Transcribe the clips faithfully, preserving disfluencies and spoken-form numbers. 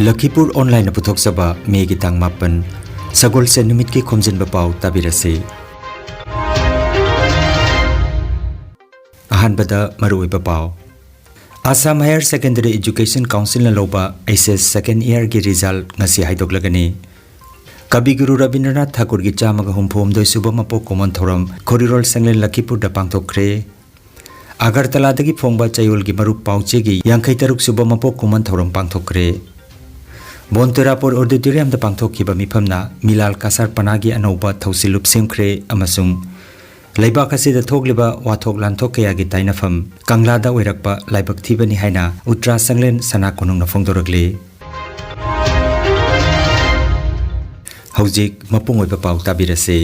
ꯂꯈꯤꯄꯨꯔ ꯑꯣꯟꯂꯥꯏꯟꯅ ꯄꯨꯊꯣꯛꯆꯕ ꯃꯦꯒꯤ ꯇꯥꯡ ꯃꯥꯄꯟ, ꯁꯒꯣꯜꯁꯦꯟ ꯅꯨꯃꯤꯠꯀꯤ ꯈꯣꯝꯖꯤꯟꯕ ꯄꯥꯎ ꯇꯥꯕꯤꯔꯁꯤ꯫ ꯑꯍꯥꯟꯕꯗ ꯃꯔꯨꯑꯣꯏꯕ ꯄꯥꯎ꯫ ꯑꯁꯥꯝ ꯍꯥꯌꯔ ꯁꯦꯀꯦꯟꯗꯔꯤ ꯑꯦꯖꯨꯀꯦꯁꯟ ꯀꯥꯎꯟꯁꯤꯜꯅ ꯂꯧꯕ ꯑꯩꯆ ꯑꯦꯁ ꯁꯦꯀꯦꯟ ꯏꯌꯥꯔꯒꯤ ꯔꯤꯖꯜꯠ ꯉꯁꯤ ꯍꯥꯏꯗꯣꯛꯂꯒꯅꯤ꯫ ꯀꯕꯤ ꯒꯨꯔꯨ ꯔꯕꯤꯟꯗ꯭ꯔꯅꯥꯊ ꯊꯥꯀꯨꯔꯒꯤ ꯆꯥꯝꯃꯒ ꯍꯨꯝꯐꯨ ꯍꯨꯝꯗꯣꯏ ꯁꯨꯕ ꯃꯄꯣꯛ ꯀꯨꯝꯑꯣꯟ ꯊꯧꯔꯝ ꯈꯣꯔꯤꯔꯣꯜ ꯁꯪꯂꯦꯟ ꯂꯈꯤꯄꯨꯔꯗ ꯄꯥꯡꯊꯣꯛꯈ꯭ꯔꯦ꯫ ꯑꯒꯔꯇꯂꯥꯗꯒꯤ ꯐꯣꯡꯕ ꯆꯌꯣꯜꯒꯤ ꯃꯔꯨꯞ ꯄꯥꯎꯆꯦꯒꯤ ꯌꯥꯡꯈꯩ ꯇꯔꯨꯛ ꯁꯨꯕ ꯃꯄꯣꯛ ꯀꯨꯝꯑꯣꯟ ꯊꯧꯔꯝ ꯄꯥꯡꯊꯣꯛꯈ꯭ꯔꯦ꯫ ꯕꯣꯟꯇꯦꯔꯥꯄꯨꯔ ꯑꯣꯗꯤꯇꯣꯔꯤꯌꯝꯗ ꯄꯥꯡꯊꯣꯛꯈꯤꯕ ꯃꯤꯐꯝꯅ ꯃꯤꯂꯥꯜ ꯀꯁꯥꯔ ꯄꯅꯥꯒꯤ ꯑꯅꯧꯕ ꯊꯧꯁꯤꯜꯂꯨꯞ ꯁꯦꯝꯈ꯭ꯔꯦ ꯑꯃꯁꯨꯡ ꯂꯩꯕꯥꯛ ꯑꯁꯤꯗ ꯊꯣꯛꯂꯤꯕ ꯋꯥꯊꯣꯛ ꯂꯥꯟꯊꯣꯛ ꯀꯌꯥꯒꯤ ꯇꯥꯏꯅꯐꯝ ꯀꯪꯂꯥꯗ ꯑꯣꯏꯔꯛꯄ ꯂꯥꯏꯕꯛ ꯊꯤꯕꯅꯤ ꯍꯥꯏꯅ ꯎꯇ꯭ꯔꯥ ꯁꯪꯂꯦꯟ ꯁꯅꯥ ꯀꯣꯅꯨꯡꯅ ꯐꯣꯡꯗꯣꯔꯛꯂꯤ꯫ ꯍꯧꯖꯤꯛ ꯃꯄꯨꯡ ꯑꯣꯏꯕ ꯄꯥꯎ ꯇꯥꯕꯤꯔꯁꯤ꯫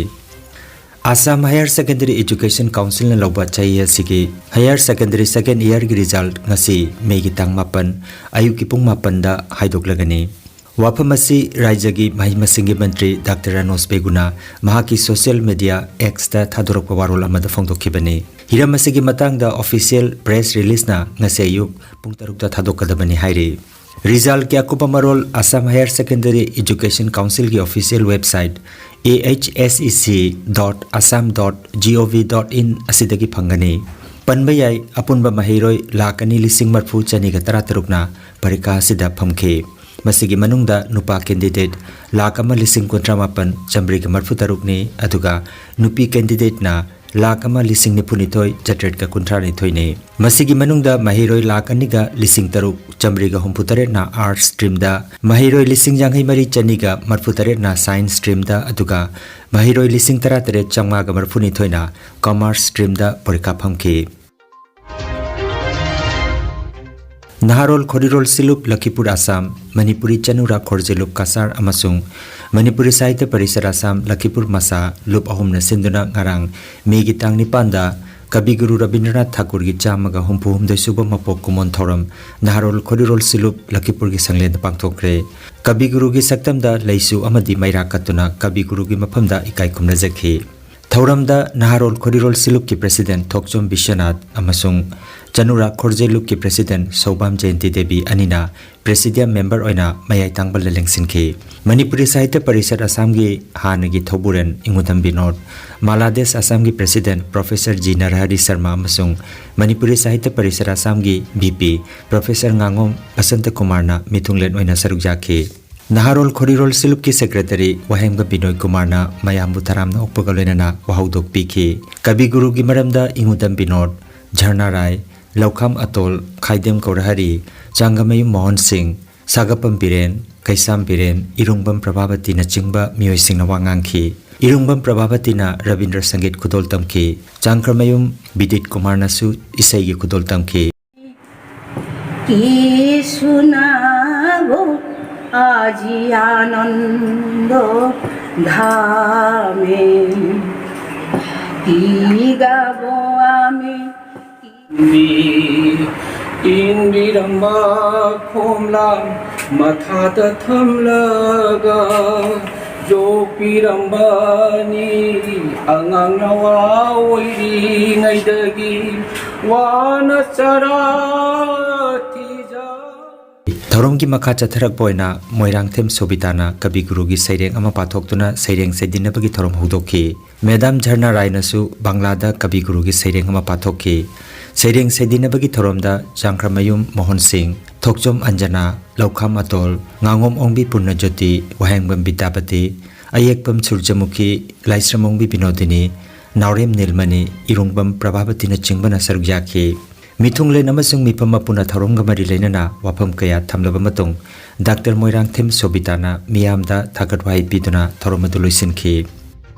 ꯑꯁꯥꯝ ꯍꯥꯌꯔ ꯁꯦꯀꯦꯟꯗꯔꯤ ꯑꯦꯖꯨꯀꯦꯁꯟ ꯀꯥꯎꯟꯁꯤꯜꯅ ꯂꯧꯕ ꯆꯍꯤ ꯑꯁꯤꯒꯤ ꯍꯥꯌꯔ ꯁꯦꯀꯦꯟꯗꯔꯤ ꯁꯦꯀꯦꯟ ꯏꯌꯥꯔꯒꯤ ꯔꯤꯖꯜꯠ ꯉꯁꯤ ꯃꯦꯒꯤ ꯇꯥꯡ ꯃꯥꯄꯟ ꯑꯌꯨꯛꯀꯤ ꯄꯨꯡ ꯃꯥꯄꯟꯗ ꯍꯥꯏꯗꯣꯛꯂꯒꯅꯤ꯫ ꯋꯥꯐꯝ ꯑꯁꯤ ꯔꯥꯖ꯭ꯌꯒꯤ ꯃꯍꯩ ꯃꯁꯤꯡꯒꯤ ꯃꯟꯇ꯭ꯔꯤ ꯗꯥꯛꯇꯔ ꯔꯥꯅꯣꯖ ꯕꯦꯒꯨꯅ ꯃꯍꯥꯛꯀꯤ ꯁꯣꯁꯤꯌꯦꯜ ꯃꯤꯗꯤꯌꯥ X ꯇ ꯊꯥꯗꯣꯔꯛꯄ ꯋꯥꯔꯣꯜ ꯑꯃꯗ ꯐꯣꯡꯗꯣꯛꯈꯤꯕꯅꯤ꯫ ꯍꯤꯔꯝ ꯑꯁꯤꯒꯤ ꯃꯇꯥꯡꯗ ꯑꯣꯐꯤꯁꯤꯌꯦꯜ ꯄ꯭ꯔꯦꯁ ꯔꯤꯂꯤꯖꯅ ꯉꯁꯤ ꯑꯌꯨꯛ ꯄꯨꯡ ꯇꯔꯨꯛꯇ ꯊꯥꯗꯣꯛꯀꯗꯕꯅꯤ ꯍꯥꯏꯔꯤ꯫ ꯔꯤꯖꯜꯠꯀꯤ ꯑꯀꯨꯞꯄ ꯃꯔꯣꯜ ꯑꯁꯥꯝ ꯍꯥꯌꯔ ꯁꯦꯀꯦꯟꯗꯔꯤ ꯑꯦꯖꯨꯀꯦꯁꯟ ꯀꯥꯎꯟꯁꯤꯜꯒꯤ official website A H S E C dot assam dot G O V dot in ꯑꯁꯤꯗꯒꯤ ꯐꯪꯒꯅꯤ꯫ ꯄꯟꯕ ꯌꯥꯏ, ꯑꯄꯨꯟꯕ ꯃꯍꯩꯔꯣꯏ ꯂꯥꯈ ꯑꯅꯤ ꯂꯤꯁꯤꯡ ꯃꯔꯤꯐꯨ ꯆꯅꯤꯒ ꯇꯔꯥꯇꯔꯨꯛꯅ ꯄꯔꯤꯈꯥ ꯑꯁꯤꯗ ꯐꯝꯈꯤ꯫ ꯃꯁꯤꯒꯤ ꯃꯅꯨꯡꯗ ꯅꯨꯄꯥ ꯀꯦꯟꯗꯤꯗꯦꯠ ꯂꯥꯈ ꯑꯃ ꯂꯤꯁꯤꯡ ꯀꯨꯟꯊ꯭ꯔꯥ ꯃꯥꯄꯟ ꯆꯥꯃꯔꯤꯒ ꯃꯔꯤꯐꯨ ꯇꯔꯨꯛꯅꯤ, ꯑꯗꯨꯒ ꯅꯨꯄꯤ ꯀꯦꯟꯗꯤꯗꯦꯠꯅ ꯂꯥꯈ ꯑꯃ ꯂꯤꯁꯤꯡ ꯅꯤꯐꯨꯅꯤꯊꯣꯏ ꯆꯥꯇ꯭ꯔꯦꯠꯀ ꯀꯨꯟꯊ꯭ꯔꯥꯅꯤꯊꯣꯏꯅꯤ꯫ ꯃꯁꯤꯒꯤ ꯃꯅꯨꯡꯗ ꯃꯍꯩꯔꯣꯏ ꯂꯥꯈ ꯑꯅꯤꯒ ꯂꯤꯁꯤꯡ ꯇꯔꯨꯛ ꯆꯥꯃꯔꯤꯒ ꯍꯨꯝꯐꯨꯇꯔꯦꯠꯅ ꯑꯥꯔꯠꯁ ꯁ꯭ꯇ꯭ꯔꯤꯝꯗ, ꯃꯍꯩꯔꯣꯏ ꯂꯤꯁꯤꯡ ꯌꯥꯡꯈꯩ ꯃꯔꯤ ꯆꯅꯤꯒ ꯃꯔꯤꯐꯨꯇꯔꯦꯠꯅ ꯁꯥꯏꯟꯁ ꯁ꯭ꯇ꯭ꯔꯤꯝꯗ, ꯑꯗꯨꯒ ꯃꯍꯩꯔꯣꯏ ꯂꯤꯁꯤꯡ ꯇꯔꯥꯇꯔꯦꯠ ꯆꯥꯃꯉꯥꯒ ꯃꯔꯤꯐꯨꯅꯤꯊꯣꯏꯅ ꯀꯃꯔꯁ ꯁ꯭ꯇ꯭ꯔꯤꯝꯗ ꯄꯔꯤꯈꯥ ꯐꯝꯈꯤ꯫ ꯅꯍꯥꯔꯣꯜ ꯈꯣꯔꯤꯔꯣꯜ ꯁꯤꯂꯨꯞ ꯂꯈꯤꯄꯨꯔ ꯑꯁꯥꯝ, ꯃꯅꯤꯄꯨꯔꯤ ꯆꯅꯨꯔꯥ ꯈꯣꯔꯖꯤꯂꯨꯞ ꯀꯁꯥꯔ ꯑꯃꯁꯨꯡ ꯃꯅꯤꯄꯨꯔꯤ ꯁꯥꯍꯤꯇ꯭ꯌ ꯄꯔꯤꯁꯠ ꯑꯁꯥꯝ ꯂꯈꯤꯄꯨꯔ ꯃꯁꯥ ꯂꯨꯞ ꯑꯍꯨꯝꯅ ꯁꯤꯟꯗꯨꯅ ꯉꯔꯥꯡ ꯃꯦꯒꯤ ꯇꯥꯡ ꯅꯤꯄꯥꯟꯗ ꯀꯕꯤ ꯒꯨꯔꯨ ꯔꯕꯤꯟꯗ꯭ꯔꯅꯥꯊ ꯊꯥꯀꯨꯔꯒꯤ ꯆꯥꯝꯃꯒ ꯍꯨꯝꯐꯨ ꯍꯨꯝꯗꯣꯏ ꯁꯨꯕ ꯃꯄꯣꯛ ꯀꯨꯝꯑꯣꯟ ꯊꯧꯔꯝ ꯅꯍꯥꯔꯣꯜ ꯈꯣꯔꯤꯔꯣꯜ ꯁꯤꯂꯨꯞ ꯂꯈꯤꯄꯨꯔꯒꯤ ꯁꯪꯂꯦꯟꯗ ꯄꯥꯡꯊꯣꯛꯈ꯭ꯔꯦ꯫ ꯀꯕꯤ ꯒꯨꯔꯨꯒꯤ ꯁꯛꯇꯝꯗ ꯂꯩꯁꯨ ꯑꯃꯗꯤ ꯃꯩꯔꯥ ꯀꯠꯇꯨꯅ ꯀꯕꯤ ꯒꯨꯔꯨꯒꯤ ꯃꯐꯝꯗ ꯏꯀꯥꯏ ꯈꯨꯝꯅꯖꯈꯤ꯫ ꯊꯧꯔꯝꯗ ꯅꯍꯥꯔꯣꯜ ꯈꯣꯔꯤꯔꯣꯜ ꯁꯤꯂꯨꯞꯀꯤ president ꯊꯣꯛꯆꯣꯝ ꯕꯤꯁ꯭ꯋꯅꯥꯊ ꯑꯃꯁꯨꯡ ꯆꯅꯨꯔꯥ ꯈꯣꯔꯖꯩ ꯂꯨꯞꯀꯤ president ꯁꯧꯕꯥꯝ ꯖꯌꯟꯇꯤ ꯗꯦꯕꯤ ꯑꯅꯤꯅ presidium member ꯑꯣꯏꯅ ꯃꯌꯥꯏ ꯇꯥꯡꯕꯜꯗ ꯂꯦꯡꯁꯤꯟꯈꯤ꯫ ꯃꯅꯤꯄꯨꯔꯤ ꯁꯥꯍꯤꯇ꯭ꯌ ꯄꯔꯤꯁꯠ ꯑꯁꯥꯝꯒꯤ ꯍꯥꯟꯅꯒꯤ ꯊꯧꯕꯨꯔꯦꯟ ꯏꯉꯨꯗꯝ ꯕꯤꯅꯣꯗ, ꯃꯥꯂꯥꯗꯦꯁ ꯑꯁꯥꯝꯒꯤ president professor ꯖꯤ ꯅꯔꯍꯔꯤ ꯁꯔꯃ ꯑꯃꯁꯨꯡ ꯃꯅꯤꯄꯨꯔꯤ ꯁꯥꯍꯤꯇ꯭ꯌ ꯄꯔꯤꯁꯠ ꯑꯁꯥꯝꯒꯤ V P professor ꯉꯥꯉꯣꯝ ꯕꯁꯟꯇ ꯀꯨꯃꯥꯔꯅ ꯃꯤꯊꯨꯡꯂꯦꯟ ꯑꯣꯏꯅ ꯁꯔꯨꯛ ꯌꯥꯈꯤ꯫ ꯅꯍꯥꯔꯣꯜ ꯈꯣꯔꯤꯔꯣꯜ ꯁꯤꯂꯨꯞꯀꯤ secretary ꯋꯥꯍꯦꯡꯕ ꯕꯤꯅꯣꯏ ꯀꯨꯃꯥꯔꯅ ꯃꯌꯥꯝꯕꯨ ꯊꯔꯥꯝꯅ ꯑꯣꯛꯄꯒ ꯂꯣꯏꯅꯅ ꯋꯥꯍꯧꯗꯣꯛ ꯄꯤꯈꯤ꯫ ꯀꯕꯤ ꯒꯨꯔꯨꯒꯤ ꯃꯔꯝꯗ ꯏꯉꯨꯗꯝ ꯕꯤꯅꯣꯗ, ꯖꯔꯅꯥ ꯔꯥꯏ, ꯂꯧꯈꯥꯝ ꯑꯇꯣꯜ, ꯈꯥꯏꯗꯦꯝ ꯒꯧꯔꯍꯔꯤ, ꯆꯥꯡꯒꯃꯌꯨꯝ ꯃꯣꯍꯟ ꯁꯤꯡ, ꯁꯥꯒꯞꯄꯝ ꯕꯤꯔꯦꯟ, ꯀꯩꯁꯥꯝ ꯕꯤꯔꯦꯟ, ꯏꯔꯨꯡꯕꯝ ꯄ꯭ꯔꯚꯥꯕꯇꯤꯅꯆꯤꯡꯕ ꯃꯤꯑꯣꯏꯁꯤꯡꯅ ꯋꯥ ꯉꯥꯡꯈꯤ꯫ ꯏꯔꯨꯡꯕꯝ ꯄ꯭ꯔꯚꯥꯕꯇꯤꯅ ꯔꯕꯤꯟꯗ꯭ꯔ ꯁꯪꯒꯤꯠ ꯈꯨꯗꯣꯜ ꯇꯝꯈꯤ꯫ ꯆꯥꯡꯈ꯭ꯔꯃꯌꯨꯝ ꯕꯤꯗꯤꯠ ꯀꯨꯃꯥꯔꯅꯁꯨ ꯏꯁꯩꯒꯤ ꯈꯨꯗꯣꯜ ꯇꯝꯈꯤ꯫ কি শুনাব আজি আনন্দ ধামে, কি গাব আমি। ꯏꯟꯕꯤꯔꯝꯕ ꯈꯣꯝꯂꯥꯡ ꯃꯊꯥꯗ ꯊꯝꯂꯒ ꯌꯣꯛꯄꯤꯔꯝꯕꯅꯤ꯫ ꯑꯉꯥꯡ ꯅꯋꯥ ꯑꯣꯏꯔꯤꯉꯩꯗꯒꯤ ꯋꯥꯅ ꯆꯔꯥ ꯊꯤꯖ ꯊꯧꯔꯝꯒꯤ ꯃꯈꯥ ꯆꯠꯊꯔꯛꯄ ꯑꯣꯏꯅ ꯃꯣꯏꯔꯥꯡꯊꯦꯝ ꯁꯣꯕꯤꯇꯥꯅ ꯀꯕꯤ ꯒꯨꯔꯨꯒꯤ ꯁꯩꯔꯦꯡ ꯑꯃ ꯄꯥꯊꯣꯛꯇꯨꯅ ꯁꯩꯔꯦꯡ ꯁꯩꯗꯤꯟꯅꯕꯒꯤ ꯊꯧꯔꯝ ꯍꯧꯗꯣꯛꯈꯤ꯫ ꯃꯦꯗꯥꯝ ꯙꯔꯅꯥ ꯔꯥꯏꯅꯁꯨ ꯕꯪꯂꯥꯗ ꯀꯕꯤ ꯒꯨꯔꯨꯒꯤ ꯁꯩꯔꯦꯡ ꯑꯃ ꯄꯥꯊꯣꯛꯈꯤ꯫ ꯁꯩꯔꯦꯡ ꯁꯩꯗꯤꯟꯅꯕꯒꯤ ꯊꯧꯔꯝꯗ ꯆꯥꯡꯈ꯭ꯔꯃꯌꯨꯝ ꯃꯣꯍꯟ ꯁꯤꯡ, ꯊꯣꯛꯆꯣꯝ ꯑꯟꯖꯅꯥ, ꯂꯧꯈꯥꯝ ꯑꯇꯣꯜ, ꯉꯥꯉꯣꯝ ꯑꯣꯡꯕꯤ ꯄꯨꯔꯅꯖꯣꯇꯤ, ꯋꯥꯍꯦꯡꯕꯝ ꯕꯤꯗ꯭ꯌꯥꯄꯇꯤ, ꯑꯌꯦꯛꯄꯝ ꯁꯨꯔꯖꯃꯨꯈꯤ, ꯂꯥꯏꯁ꯭ꯔꯝ ꯑꯣꯡꯕꯤ ꯕꯤꯅꯣꯗꯤꯅꯤ, ꯅꯥꯎꯔꯦꯝ ꯅꯤꯜꯃꯅꯤ, ꯏꯔꯨꯡꯕꯝ ꯄ꯭ꯔꯚꯥꯕꯇꯤꯅꯆꯤꯡꯕꯅ ꯁꯔꯨꯛ ꯌꯥꯈꯤ꯫ ꯃꯤꯊꯨꯡꯂꯦꯟ ꯑꯃꯁꯨꯡ ꯃꯤꯐꯝ ꯃꯄꯨꯅ ꯊꯧꯔꯝꯒ ꯃꯔꯤ ꯂꯩꯅꯅ ꯋꯥꯐꯝ ꯀꯌꯥ ꯊꯝꯂꯕ ꯃꯇꯨꯡ, ꯗꯥꯛꯇꯔ ꯃꯣꯏꯔꯥꯡꯊꯦꯝ ꯁꯣꯕꯤꯇꯥꯅ ꯃꯤꯌꯥꯝꯗ ꯊꯥꯒꯠ ꯋꯥꯍꯩ ꯄꯤꯗꯨꯅ ꯊꯧꯔꯝ ꯑꯗꯨ ꯂꯣꯏꯁꯤꯟꯈꯤ꯫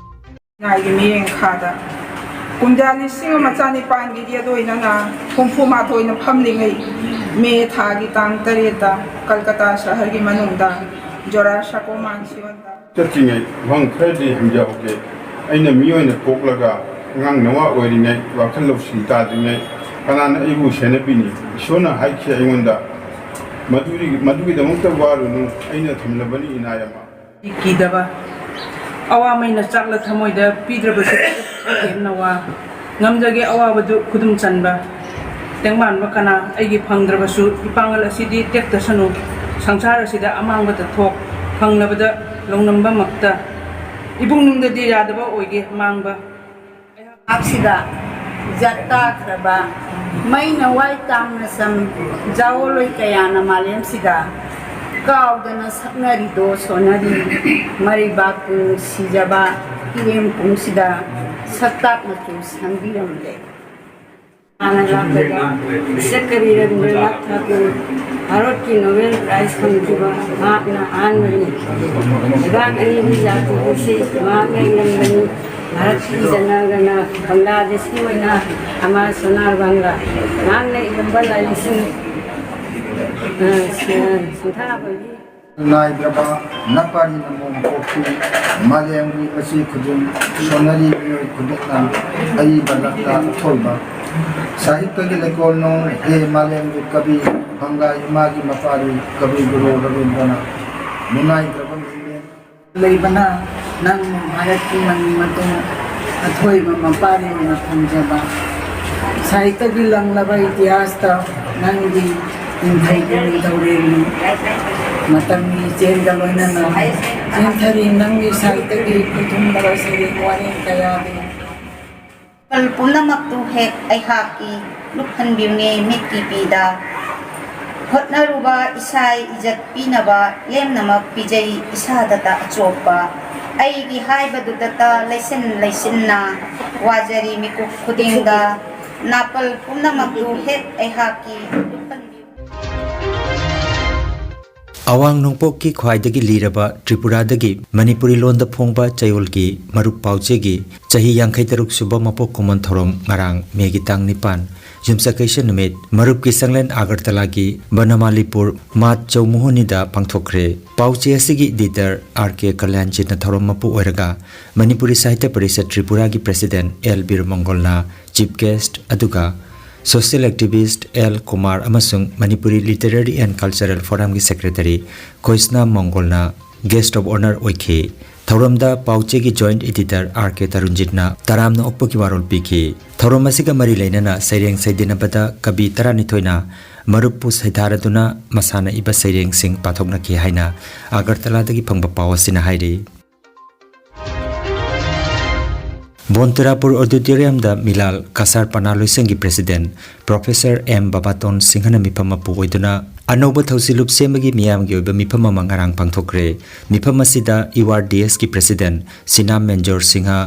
ꯉꯥꯏꯒꯤ ꯃꯤꯠꯌꯦꯡ ꯃꯈꯥꯗ ꯀꯨꯝꯖꯥ ꯂꯤꯁꯤꯡ ꯑꯃ ꯆꯅꯤꯄꯥꯟꯒꯤ ꯗꯦꯠ ꯑꯣꯏꯅꯅ ꯍꯨꯝꯐꯨ ꯃꯥꯊꯣꯏꯅ ꯐꯝꯂꯤꯉꯩ ꯃꯦ ꯊꯥꯒꯤ ꯇꯥꯡ ꯇꯔꯦꯠꯇ ꯀꯜꯀꯇꯥ ꯁꯍꯔꯒꯤ ꯃꯅꯨꯡꯗ ꯖꯣꯔꯥ ꯁꯥꯀꯣ ꯃꯥꯟꯁꯤꯌꯣꯟꯗ ꯆꯠꯇ꯭ꯔꯤꯉꯩ ꯋꯥꯍꯪ ꯈꯔꯗꯤ ꯍꯪꯖꯍꯧꯒꯦ꯫ ꯑꯩꯅ ꯃꯤ ꯑꯣꯏꯅ ꯄꯣꯛꯂꯒ ꯑꯉꯥꯡ ꯅꯋꯥ ꯑꯣꯏꯔꯤꯉꯩ, ꯋꯥꯈꯜ ꯂꯧꯁꯤꯡ ꯇꯥꯗ꯭ꯔꯤꯉꯩ ꯀꯅꯥꯅ ꯑꯩꯕꯨ ꯁꯦꯟꯅꯕꯤꯅꯤ? ꯏꯁꯣꯔꯅ ꯍꯥꯏꯈꯤ ꯑꯩꯉꯣꯟꯗ, "ꯃꯗꯨꯒꯤ-, ꯃꯗꯨꯒꯤꯗꯃꯛꯇ ꯋꯥꯔꯨꯅꯨ, ꯑꯩꯅ ꯊꯝꯂꯕꯅꯤ ꯏꯅꯥꯏ ꯑꯃ"꯫ ꯀꯤꯗꯕ ꯑꯋꯥ ꯃꯩꯅ ꯆꯥꯛꯂ ꯊꯃꯣꯏꯗ ꯄꯤꯗ꯭ꯔꯕꯁꯨ ꯊꯦꯝꯅ ꯋꯥ꯫ ꯉꯝꯖꯒꯦ ꯑꯋꯥꯕꯗꯨ ꯈꯨꯗꯨꯝ ꯆꯟꯕ꯫ ꯇꯦꯡꯕꯥꯟꯕ ꯀꯅꯥ ꯑꯩꯒꯤ ꯐꯪꯗ꯭ꯔꯕꯁꯨ ꯏꯄꯥꯡꯒꯜ ꯑꯁꯤꯗꯤ ꯇꯦꯛꯇꯁꯅꯨ꯫ ꯁꯪꯁꯥꯔ ꯑꯁꯤꯗ ꯑꯃꯥꯡꯕꯗ ꯊꯣꯛ ꯐꯪꯂꯕꯗ ꯂꯧꯅꯝꯕꯃꯛꯇ ꯏꯕꯨꯡꯅꯨꯡꯗꯗꯤ ꯌꯥꯗꯕ ꯑꯣꯏꯒꯦ ꯃꯥꯡꯕ꯫ ꯑꯩꯍꯥꯛꯁꯤꯗ ꯖꯠ ꯇꯥꯈ꯭ꯔꯕ ꯃꯩꯅ ꯋꯥꯏ ꯇꯥꯡꯅ ꯁꯝ ꯖꯥꯑꯣꯂꯣꯏ ꯀꯌꯥꯅ ꯃꯥꯂꯦꯝꯁꯤꯗ ꯀꯥꯎꯗꯅ ꯁꯛꯅꯔꯤꯗꯣ ꯁꯣꯟꯅꯔꯤ ꯃꯔꯩꯕꯥꯛꯄꯨ ꯁꯤꯖꯕ ꯏꯔꯦꯝ ꯄꯨꯝꯁꯤꯗ ꯁꯛꯇꯥꯛ ꯃꯆꯨ ꯁꯪꯕꯤꯔꯝꯂꯦ꯫ ꯍꯥꯟꯅ ꯂꯥꯛꯄꯗ ꯁꯛꯀꯕꯤ ꯔꯕꯤꯟꯗ꯭ꯔꯅꯥꯊ ꯊꯥꯀꯨꯔ, ꯚꯥꯔꯠꯀꯤ ꯅꯣꯕꯦꯜ ꯄ꯭ꯔꯥꯏꯖ ꯐꯪꯈꯤꯕ ꯃꯍꯥꯛꯅ ꯑꯍꯥꯟꯕꯅꯤ꯫ ꯂꯩꯕꯥꯛ ꯑꯅꯤꯒꯤ ꯖꯥꯇꯤꯒꯤ ꯏꯁꯩ ꯃꯍꯥꯛꯅ ꯏꯔꯝꯕꯅꯤ꯫ ꯚꯥꯔꯠꯀꯤ ꯖꯅꯒꯅ, ꯕꯪꯒ꯭ꯂꯥꯗꯦꯁꯀꯤ ꯑꯣꯏꯅ ꯑꯃꯔ ꯁꯣꯅꯥꯔ ꯕꯪꯒ꯭ꯂꯥ, ꯃꯍꯥꯛꯅ ꯏꯔꯝꯕ ꯂꯥꯏꯔꯤꯛꯁꯤꯡ, ꯑ, ꯁ-, ꯁꯤꯡꯊꯥꯕꯒꯤ ꯅꯥꯏꯗ꯭ꯔꯕ ꯅꯄꯥꯔꯤ ꯅꯃꯣꯝ ꯄꯣꯛꯄꯤ, ꯃꯥꯂꯦꯝꯒꯤ ꯃꯆꯤ ꯈꯨꯗꯤꯡ ꯁꯣꯟꯅꯔꯤ ꯃꯤꯑꯣꯏ ꯈꯨꯗꯤꯡꯅ ꯑꯏꯕ ꯂꯛꯇ ꯑꯊꯣꯏꯕ꯫ ꯁꯥꯍꯤꯇ꯭ꯌꯒꯤ ꯂꯩꯀꯣꯜꯅꯨꯡ ꯍꯦ ꯃꯥꯂꯦꯝꯒꯤ ꯀꯕꯤ, ꯕꯪꯒꯥ ꯏꯃꯥꯒꯤ ꯃꯄꯥꯔꯤ ꯀꯕꯤ ꯒꯨꯔꯨ ꯔꯕꯤꯟꯗ꯭ꯔꯅꯥꯊ꯫ ꯅꯨꯡꯉꯥꯏꯇ꯭ꯔꯕ ꯃꯤꯔꯦꯝ ꯂꯩꯕꯅ ꯅꯪ ꯚꯥꯔꯠꯀꯤ ꯃꯅꯤꯡ ꯃꯇꯣꯟ ꯑꯊꯣꯏꯕ ꯃꯄꯥꯔꯤ ꯑꯣꯏꯅ ꯐꯪꯖꯕ꯫ ꯁꯥꯍꯤꯇ꯭ꯌꯒꯤ ꯂꯪꯂꯕ ꯏꯇꯤꯍꯥꯁꯇ ꯅꯪꯒꯤ ꯅꯤꯡꯊꯧꯒꯤ ꯅꯤꯡꯊꯧꯔꯦꯜꯒꯤ ꯃꯇꯝꯒꯤ ꯏꯆꯦꯜꯒ ꯂꯣꯏꯅꯅ ꯆꯦꯟꯊꯔꯤ꯫ ꯅꯪꯒꯤ ꯁꯥꯍꯤꯇ꯭ꯌꯒꯤ ꯈꯨꯊꯨꯝꯂꯕ ꯁꯩꯔꯦꯡ ꯋꯥꯔꯦꯡ ꯀꯌꯥꯗꯤ ꯃꯈꯜ ꯄꯨꯝꯅꯃꯛꯇꯨ ꯍꯦꯛ ꯑꯩꯍꯥꯛꯀꯤ ꯂꯨꯞꯍꯟꯕꯤꯌꯨꯅꯦ ꯃꯤꯠꯀꯤ ꯄꯤꯗ꯫ ꯍꯣꯠꯅꯔꯨꯕ ꯏꯁꯥ ꯏꯖꯠ ꯄꯤꯅꯕ ꯂꯦꯝꯅꯃꯛ ꯄꯤꯖꯩ ꯏꯁꯥꯗꯇ ꯑꯆꯣꯞꯄ꯫ ꯑꯩꯒꯤ ꯍꯥꯏꯕꯗꯨꯗꯇ ꯂꯩꯁꯤꯟ ꯂꯩꯁꯤꯟꯅ ꯋꯥꯖꯔꯤ ꯃꯤꯀꯨꯞ ꯈꯨꯗꯤꯡꯗ꯫ ꯅꯥꯄꯜ ꯄꯨꯝꯅꯃꯛꯇꯨ ꯍꯦꯛ ꯑꯩꯍꯥꯛꯀꯤ ꯂꯨꯞꯍꯟꯕꯤꯌꯨ꯫ ꯑꯋꯥꯡ ꯅꯣꯡꯄꯣꯛꯀꯤ ꯈ꯭ꯋꯥꯏꯗꯒꯤ ꯂꯤꯔꯕ ꯇ꯭ꯔꯤꯄꯨꯔꯥꯗꯒꯤ ꯃꯅꯤꯄꯨꯔꯤ ꯂꯣꯟꯗ ꯐꯣꯡꯕ ꯆꯌꯣꯜꯒꯤ ꯃꯔꯨꯞ ꯄꯥꯎꯆꯦꯒꯤ ꯆꯍꯤ ꯌꯥꯡꯈꯩ ꯇꯔꯨꯛ ꯁꯨꯕ ꯃꯄꯣꯛ ꯀꯨꯝꯑꯣꯟ ꯊꯧꯔꯝ ꯉꯔꯥꯡ ꯃꯦꯒꯤ ꯇꯥꯡ ꯅꯤꯄꯥꯟ, ꯌꯨꯝꯁꯀꯩꯁ ꯅꯨꯃꯤꯠ, ꯃꯔꯨꯞꯀꯤ ꯆꯥꯛꯂꯦꯟ ꯑꯒꯔꯇꯂꯥꯒꯤ ꯕꯅꯃꯥꯂꯤꯄꯨꯔ ꯃꯥꯠ ꯆꯧꯃꯨꯍꯣꯅꯤꯗ ꯄꯥꯡꯊꯣꯛꯈ꯭ꯔꯦ꯫ ꯄꯥꯎꯆꯦ ꯑꯁꯤꯒꯤ editor ꯑꯥꯔ ꯀꯦ ꯀꯂꯌꯥꯟꯖꯤꯠꯅ ꯊꯧꯔꯝ ꯃꯄꯨ ꯑꯣꯏꯔꯒ, ꯃꯅꯤꯄꯨꯔꯤ ꯁꯥꯍꯤꯇ꯭ꯌ ꯄꯔꯤꯁꯠ ꯇ꯭ꯔꯤꯄꯨꯔꯥꯒꯤ president ꯑꯦꯜ ꯕꯤꯔꯃꯪꯒꯣꯜꯅ chief guest, ꯑꯗꯨꯒ social activist ꯑꯦꯜ ꯀꯨꯃꯥꯔ ꯑꯃꯁꯨꯡ Manipuri Literary and Cultural Forumꯒꯤ secretary ꯈꯣꯏꯁꯅꯥꯝ ꯃꯪꯒꯣꯜꯅ guest of honour ꯑꯣꯏꯈꯤ꯫ ꯊꯧꯔꯝꯗ ꯄꯥꯎꯆꯦꯒꯤ Joint Editor R K ꯇꯔꯨꯟꯖꯤꯠꯅ ꯇꯔꯥꯝꯅ ꯑꯣꯛꯄꯒꯤ ꯋꯥꯔꯣꯜ ꯄꯤꯈꯤ꯫ ꯊꯧꯔꯝ ꯑꯁꯤꯒ ꯃꯔꯤ ꯂꯩꯅꯅ ꯁꯩꯔꯦꯡ ꯁꯩꯗꯤꯟꯅꯕꯗ ꯀꯕꯤ ꯇꯔꯥꯅꯤꯊꯣꯏꯅ ꯃꯔꯨꯞꯄꯨ ꯁꯩꯊꯥꯔꯗꯨꯅ ꯃꯁꯥꯅ ꯏꯕ ꯁꯩꯔꯦꯡꯁꯤꯡ ꯄꯥꯊꯣꯛꯅꯈꯤ ꯍꯥꯏꯅ ꯑꯒꯔꯇꯂꯥꯗꯒꯤ ꯐꯪꯕ ꯄꯥꯎ ꯑꯁꯤꯅ ꯍꯥꯏꯔꯤ꯫ ꯕꯣꯟꯇꯨꯔꯥꯄꯨꯔ ꯑꯣꯗꯤꯇꯣꯔꯤꯌꯝꯗ ꯃꯤꯂꯥꯜ ꯀꯁꯥꯔ ꯄꯅꯥ ꯂꯣꯏꯁꯪꯒꯤ President Professor M ꯕꯕꯥꯇꯣꯟ ꯁꯤꯡꯍꯅ ꯃꯤꯐꯝ ꯃꯄꯨ ꯑꯣꯏꯗꯨꯅ ꯑꯅꯧꯕ ꯊꯧꯁꯤꯜꯂꯨꯞ ꯁꯦꯝꯕꯒꯤ ꯃꯤꯌꯥꯝꯒꯤ ꯑꯣꯏꯕ ꯃꯤꯐꯝ ꯑꯃ ꯉꯔꯥꯡ ꯄꯥꯡꯊꯣꯛꯈ꯭ꯔꯦ꯫ ꯃꯤꯐꯝ ꯑꯁꯤꯗ U R D S ꯀꯤ President ꯁꯤꯅꯥꯝ ꯃꯦꯟꯖꯣꯔ Singh,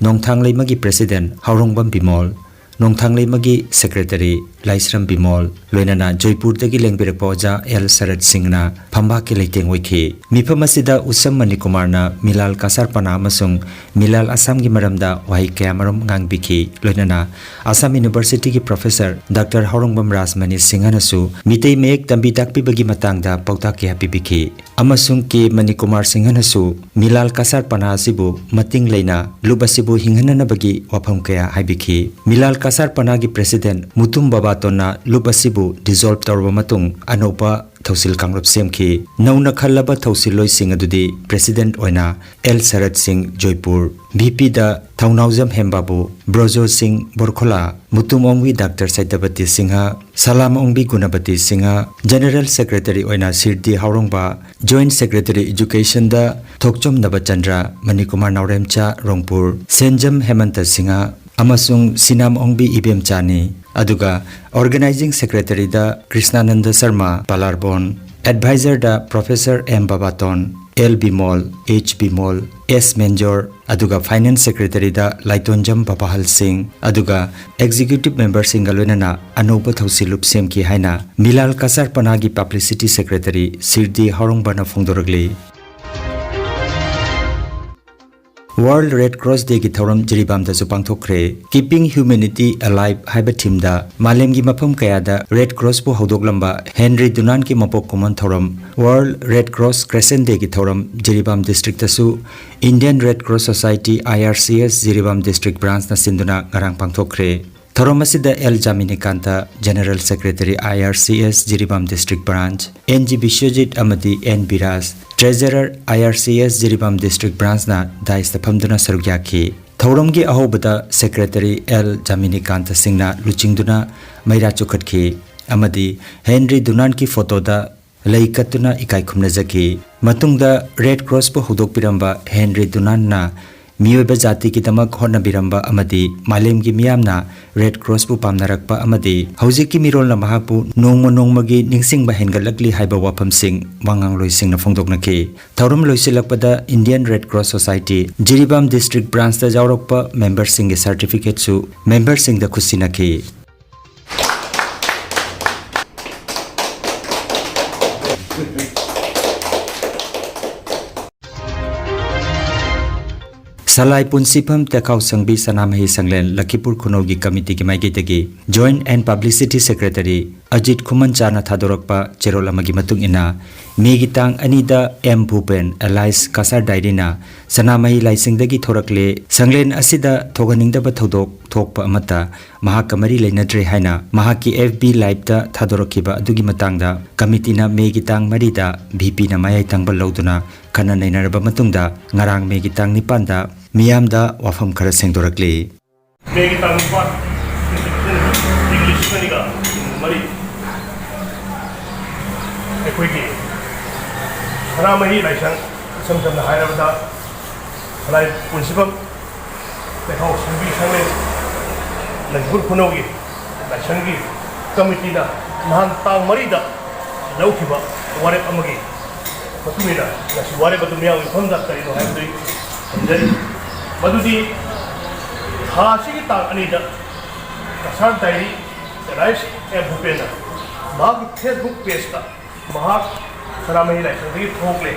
ꯅꯣꯡꯊꯥꯡꯂꯩꯃꯒꯤ President ꯍꯥꯎꯔꯣꯡꯕꯝ Bimol, ꯅꯣꯡꯊꯥꯡꯂꯩꯃꯒꯤ Secretary ꯂꯥꯏꯁ꯭ꯔꯝ ꯕꯤꯃꯣꯜ, ꯂꯣꯏꯅꯅ ꯖꯣꯏꯄꯨꯔꯗꯒꯤ ꯂꯦꯡꯕꯤꯔꯛꯄ ꯑꯣꯖꯥ ꯑꯦꯜ ꯁꯔꯠ ꯁꯤꯡꯅ ꯐꯝꯕꯥꯛꯀꯤ ꯂꯩꯇꯦꯡ ꯑꯣꯏꯈꯤ꯫ ꯃꯤꯐꯝ ꯑꯁꯤꯗ ꯎꯁꯝ ꯃꯅꯤꯀꯨꯃꯥꯔꯅ ꯃꯤꯂꯥꯜ ꯀꯁꯥꯔ ꯄꯅꯥ ꯑꯃꯁꯨꯡ ꯃꯤꯂꯥꯜ ꯑꯁꯥꯝꯒꯤ ꯃꯔꯝꯗ ꯋꯥꯍꯩ ꯀꯌꯥꯃꯔꯨꯝ ꯉꯥꯡꯕꯤꯈꯤ꯫ ꯂꯣꯏꯅꯅ ꯑꯁꯥꯝ ꯌꯨꯅꯤꯚꯔꯁꯤꯇꯤꯒꯤ Professor Doctor ꯍꯥꯎꯔꯣꯡꯕꯝ ꯔꯥꯖꯃꯅꯤ ꯁꯤꯡꯍꯅꯁꯨ ꯃꯤꯇꯩ ꯃꯌꯦꯛ ꯇꯝꯕꯤ ꯇꯥꯛꯄꯤꯕꯒꯤ ꯃꯇꯥꯡꯗ ꯄꯥꯎꯇꯥꯛ ꯀꯌꯥ ꯄꯤꯕꯤꯈꯤ꯫ ꯑꯃꯁꯨꯡ ꯀꯦ ꯃꯅꯤꯀꯨꯃꯥꯔ ꯁꯤꯡꯍꯅꯁꯨ ꯃꯤꯂꯥꯜ ꯀꯁꯥꯔ ꯄꯅꯥ ꯑꯁꯤꯕꯨ ꯃꯇꯤꯡ ꯂꯩꯅ ꯂꯨꯞ ꯑꯁꯤꯕꯨ ꯍꯤꯡꯍꯟꯅꯅꯕꯒꯤ ꯋꯥꯐꯝ ꯀꯌꯥ ꯍꯥꯏꯕꯤꯈꯤ꯫ ꯃꯤꯂꯥꯜ ꯀꯁꯥꯔ ꯄꯅꯥꯒꯤ President ꯃꯨꯇꯨꯝ ꯕꯕꯥꯇꯣꯟꯅ ꯂꯨꯞ ꯑꯁꯤꯕꯨ dissolve ꯇꯧꯔꯕ ꯃꯇꯨꯡ ꯑꯅꯧꯕ ꯊꯧꯁꯤꯜ ꯀꯥꯡꯂꯨꯞ ꯁꯦꯝꯈꯤ꯫ ꯅꯧꯅ ꯈꯜꯂꯕ ꯊꯧꯁꯤꯜꯂꯣꯏꯁꯤꯡ ꯑꯗꯨꯗꯤ President ꯑꯣꯏꯅ ꯑꯦꯜ ꯁꯔꯠ ꯁꯤꯡ ꯖꯣꯏꯄꯨꯔ, V P ꯗ ꯊꯧꯅꯥꯎꯖꯝ ꯍꯦꯝꯕꯥꯕꯨ, ꯕ꯭ꯔꯣꯖꯣ ꯁꯤꯡ ꯕꯣꯔꯈꯣꯂꯥ, ꯃꯨꯇꯨꯝ ꯑꯣꯡꯕꯤ Doctor ꯁꯩꯇꯄꯇꯤ ꯁꯤꯡꯍ, ꯁꯂꯥꯝ ꯑꯣꯡꯕꯤ ꯒꯨꯅꯄꯇꯤ ꯁꯤꯡꯍ, General Secretary ꯑꯣꯏꯅ ꯁꯤꯔꯗꯤ ꯍꯥꯎꯔꯣꯡꯕ, Joint Secretary Education ꯗ ꯊꯣꯛꯆꯣꯝ ꯅꯕꯆꯟꯗ꯭ꯔ, ꯃꯅꯤꯀꯨꯃꯥꯔ ꯅꯥꯎꯔꯦꯝꯆꯥ ꯔꯣꯡꯄꯨꯔ, ꯁꯦꯟꯖꯝ ꯍꯦꯃꯟꯇ ꯁꯤꯡꯍ ꯑꯃꯁꯨꯡ ꯁꯤꯅꯥꯝ ꯑꯣꯡꯕꯤ ꯏꯕꯦꯝꯆꯥꯅꯤ꯫ ꯑꯗꯨꯒ Organizing Secretary ꯗ ꯀ꯭ꯔꯤꯁꯅꯥꯅꯟꯗ ꯁꯔꯃ ꯄꯂꯥꯔꯕꯣꯟ, Advisor ꯗ Professor M ꯕꯕꯥꯇꯣꯟ, L Bimol, H Bimol, ꯑꯦꯁ ꯃꯦꯟꯖꯣꯔ, ꯑꯗꯨꯒ Finance Secretary ꯗ ꯂꯥꯏꯇꯣꯟꯖꯝ ꯕꯕꯥꯍꯜ ꯁꯤꯡ, ꯑꯗꯨꯒ Executive Member ꯁꯤꯡꯒ ꯂꯣꯏꯅꯅ ꯑꯅꯧꯕ ꯊꯧꯁꯤꯜꯂꯨꯞ ꯁꯦꯝꯈꯤ ꯍꯥꯏꯅ ꯃꯤꯂꯥꯜ Cachar ꯄꯅꯥꯒꯤ Publicity Secretary Shirdi ꯍꯥꯎꯔꯣꯡꯕꯅ ꯐꯣꯡꯗꯣꯔꯛꯂꯤ꯫ World Red Cross Day ꯒꯤ ꯊꯧꯔꯝ ꯖꯤꯔꯤꯕꯥꯝꯗꯁꯨ ꯄꯥꯡꯊꯣꯛꯈ꯭ꯔꯦ꯫ Keeping Humanity Alive ꯍꯥꯏꯕ theme ꯗ ꯃꯥꯂꯦꯝꯒꯤ ꯃꯐꯝ ꯀꯌꯥꯗ Red Cross ꯄꯨ ꯍꯧꯗꯣꯛꯂꯝꯕ ꯍꯦꯟꯔꯤ ꯗꯨꯅꯥꯟꯒꯤ ꯃꯄꯣꯛ ꯀꯨꯝꯑꯣꯟ ꯊꯧꯔꯝ World Red Cross Crescent Day ꯒꯤ ꯊꯧꯔꯝ ꯖꯤꯔꯤꯕꯥꯝ district ꯇꯁꯨ Indian Red Cross Society, I R C S, Jiribam district branch ꯅ ꯁꯤꯟꯗꯨꯅ ꯉꯔꯥꯡ ꯄꯥꯡꯊꯣꯛꯈ꯭ꯔꯦ꯫ ꯊꯧꯔꯝ ꯑꯁꯤꯗ L Jaminikanta, General Secretary, I R C S, Jiribam District Branch, N G Biswajit ꯑꯃꯗꯤ N Biraj, Treasurer, I R C S, Jiribam District Branchꯅ dais ꯇ ꯐꯝꯗꯨꯅ ꯁꯔꯨꯛ ꯌꯥꯈꯤ꯫ ꯊꯧꯔꯝꯒꯤ ꯑꯍꯧꯕꯗ Secretary ꯑꯦꯜ ꯖꯥꯃꯤꯅꯤꯀꯥꯟꯇ ꯁꯤꯡꯅ ꯂꯨꯆꯤꯡꯗꯨꯅ ꯃꯩꯔꯥ ꯆꯨꯈꯠꯈꯤ ꯑꯃꯗꯤ ꯍꯦꯟꯔꯤ ꯗꯨꯅꯥꯟꯒꯤ ꯐꯣꯇꯣꯗ ꯂꯩ ꯀꯠꯇꯨꯅ ꯏꯀꯥꯏ ꯈꯨꯝꯅꯖꯈꯤ꯫ ꯃꯇꯨꯡꯗ Red Crossꯄꯨ ꯍꯧꯗꯣꯛꯄꯤꯔꯝꯕ ꯍꯦꯟꯔꯤ ꯗꯨꯅꯥꯟꯅ ꯃꯤꯑꯣꯏꯕ ꯖꯥꯇꯤꯒꯤꯗꯃꯛ ꯍꯣꯠꯅꯕꯤꯔꯝꯕ ꯑꯃꯗꯤ ꯃꯥꯂꯦꯝꯒꯤ ꯃꯤꯌꯥꯝꯅ Red Crossꯄꯨ ꯄꯥꯝꯅꯔꯛꯄ ꯑꯃꯗꯤ ꯍꯧꯖꯤꯛꯀꯤ ꯃꯤꯔꯣꯜꯅ ꯃꯍꯥꯛꯄꯨ ꯅꯣꯡꯃ ꯅꯣꯡꯃꯒꯤ ꯅꯤꯡꯁꯤꯡꯕ ꯍꯦꯟꯒꯠꯂꯛꯂꯤ ꯍꯥꯏꯕ ꯋꯥꯐꯝꯁꯤꯡ ꯋꯥꯉꯥꯡꯂꯣꯏꯁꯤꯡꯅ ꯐꯣꯡꯗꯣꯛꯅꯈꯤ꯫ ꯊꯧꯔꯝ ꯂꯣꯏꯁꯤꯜꯂꯛꯄꯗ Indian Red Cross Society, Jiribam District Branchꯇ ꯌꯥꯎꯔꯛꯄ memberꯁꯤꯡꯒꯤ certificateꯁꯨ memberꯁꯤꯡꯗ ꯈꯨꯠꯁꯤꯟꯅꯈꯤ꯫ ꯁꯂꯥꯏ ꯄꯨꯟꯁꯤꯐꯝ ꯇꯦꯈꯥꯎ ꯁꯪꯕꯤ ꯁꯅꯥꯃꯍꯤ ꯁꯪꯂꯦꯟ ꯂꯈꯤꯄꯨꯔ ꯈꯨꯅꯧꯒꯤ committeeꯒꯤ ꯃꯥꯏꯀꯩꯗꯒꯤ Joint and Publicity Secretary Ajit ꯈꯨꯃꯟꯆꯥꯅ ꯊꯥꯗꯣꯔꯛꯄ ꯆꯦꯔꯣꯜ ꯑꯃꯒꯤ ꯃꯇꯨꯡ ꯏꯟꯅ, ꯃꯦꯒꯤ ꯇꯥꯡ ꯑꯅꯤꯗ ꯑꯦꯝ ꯚꯨꯄꯦꯟ alias ꯀꯁꯥꯔ ꯗꯥꯏꯔꯤꯅ ꯁꯅꯥꯃꯍꯤ ꯂꯥꯏꯁꯪꯗꯒꯤ ꯊꯣꯔꯛꯂꯦ, ꯁꯪꯂꯦꯟ ꯑꯁꯤꯗ ꯊꯣꯛꯍꯟꯅꯤꯡꯗꯕ ꯊꯧꯗꯣꯛ ꯊꯣꯛꯄ ꯑꯃꯠꯇ ꯃꯍꯥꯛꯀ ꯃꯔꯤ ꯂꯩꯅꯗ꯭ꯔꯦ ꯍꯥꯏꯅ ꯃꯍꯥꯛꯀꯤ F B liveꯇ ꯊꯥꯗꯣꯔꯛꯈꯤꯕ ꯑꯗꯨꯒꯤ ꯃꯇꯥꯡꯗ committeeꯅ ꯃꯦꯒꯤ ꯇꯥꯡ ꯃꯔꯤꯗ V Pꯅ ꯃꯌꯥꯏ ꯊꯪꯕ ꯂꯧꯗꯨꯅ ꯈꯟꯅ ꯅꯩꯅꯔꯕ ꯃꯇꯨꯡꯗ ꯉꯔꯥꯡ ꯃꯦꯒꯤ ꯇꯥꯡ ꯅꯤꯄꯥꯟꯗ ꯃꯤꯌꯥꯝꯗ ꯋꯥꯐꯝ ꯈꯔ ꯁꯦꯡꯗꯣꯔꯛꯂꯤ꯫ ꯃꯦꯒꯤ ꯇꯥꯡ ꯅꯤꯄꯥꯟ, ꯏꯪ ꯂꯤꯁꯤꯡ ꯑꯅꯤꯒ ꯃꯔꯤ, ꯑꯩꯈꯣꯏꯒꯤ ꯁꯅꯥꯃꯍꯤ ꯂꯥꯏꯁꯪ, ꯏꯁꯝ ꯁꯝꯅ ꯍꯥꯏꯔꯕꯗ ꯁꯂꯥꯏ ꯄꯨꯟꯁꯤꯐꯝ ꯇꯦꯈꯥꯎ ꯁꯪꯕꯤ ꯁꯪꯂꯦꯟ ꯂꯩꯕꯨꯔ ꯈꯨꯅꯧꯒꯤ ꯂꯥꯏꯁꯪꯒꯤ committeeꯅ ꯅꯍꯥꯟ ꯇꯥꯡ ꯃꯔꯤꯗ ꯂꯧꯈꯤꯕ ꯋꯥꯔꯦꯞ ꯑꯃꯒꯤ ꯃꯇꯨꯡ ꯏꯟꯅ ꯉꯁꯤ ꯋꯥꯔꯦꯞ ꯑꯗꯨ ꯃꯤꯌꯥꯝꯒꯤ ꯃꯐꯝꯗ ꯀꯔꯤꯅꯣ ꯍꯥꯏꯕꯗꯨ ꯊꯝꯖꯔꯤ꯫ ꯃꯗꯨꯗꯤ ꯊꯥ ꯑꯁꯤꯒꯤ ꯇꯥꯡ ꯑꯅꯤꯗ ꯀꯁꯥꯔ ꯗꯥꯏꯔꯤ alias ꯑꯦꯝ ꯚꯨꯄꯦꯟꯅ ꯃꯍꯥꯛꯀꯤ Facebook pageꯇ ꯃꯍꯥꯛ ꯁꯅꯥꯃꯍꯤ ꯂꯥꯏꯁꯪꯗꯒꯤ ꯊꯣꯛꯂꯦ,